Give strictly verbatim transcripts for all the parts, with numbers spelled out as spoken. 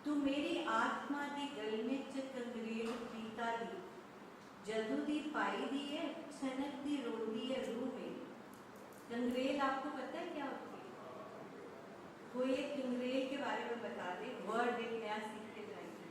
तू मेरी आत्मा दी गलमे च कंगरेल प्रीता दी, जदू दी पाई दी ऐ, छनक दी रोंदी ऐ रूह मेरी। कंगरेल आपको पता है क्या होती है? वो ये कंगरेल के बारे में बता दे, वर्ड एक नया सीख के जाएंगे।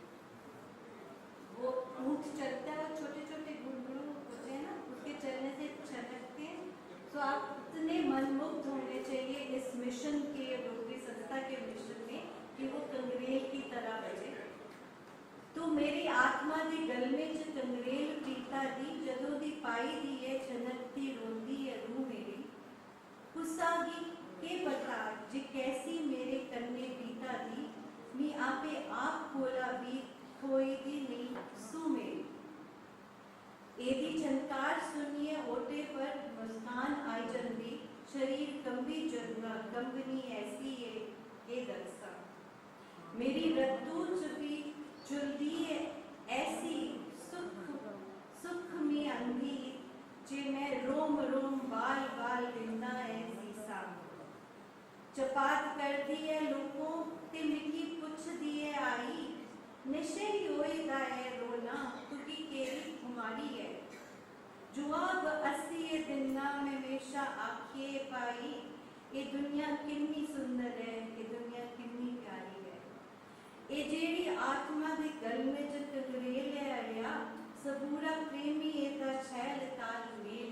वो ऊंट चलता है, वो छोटे छोटे घुंघरू होते हैं ना, उसके चलने से छनकते हैं। तो आप इतने मंत्रमुग्ध होने चाहिए इस मिशन के, रोटरी संस्था के मिशन में, कि वो कंगरेल की तरह बजे। तू मेरी आत्मा दी गलमे च कंगरेल प्रीता दी, जदों दी पाई दी ऐ, छनकदी रोंदी ऐ रूह मेरी। कुसा गी केह् पता जे कैसी मेरे कन्नै बीता दी, मी आपे आप कोला बी खोई दी नेईं सूह मेरी। एदी झनकार सुनियै ओटे पर मुस्कान आई जंदी, शरीर कंबी जंदा, कंबनी ऐसी ऐ, केह् दस्सां। मेरी रत्तू च बी चुलदी ऐ ऐसी सुख, सुख मी आंदी जे मैं रोम रोम बाल बाल बिंदा ऐ सीसा। चपात करदी ऐ लोकों ते मिगी पुछदी ऐ आई, नशे ही होए दा ऐ रोना, तुगी केरी खुमारी ऐ। जुआब अस्सी ए दिंदा मैं म्हेशा आखिए भाई, ए दुनिया किन्नी सुंदर ऐ, ए दुनिया किन्नी प्यारी ऐ। ए जेह्ड़ी आत्मा दे गलमे च कंगरेल ऐ अड़ेआ, सबूरा प्रेमी एदा छैल तालमेल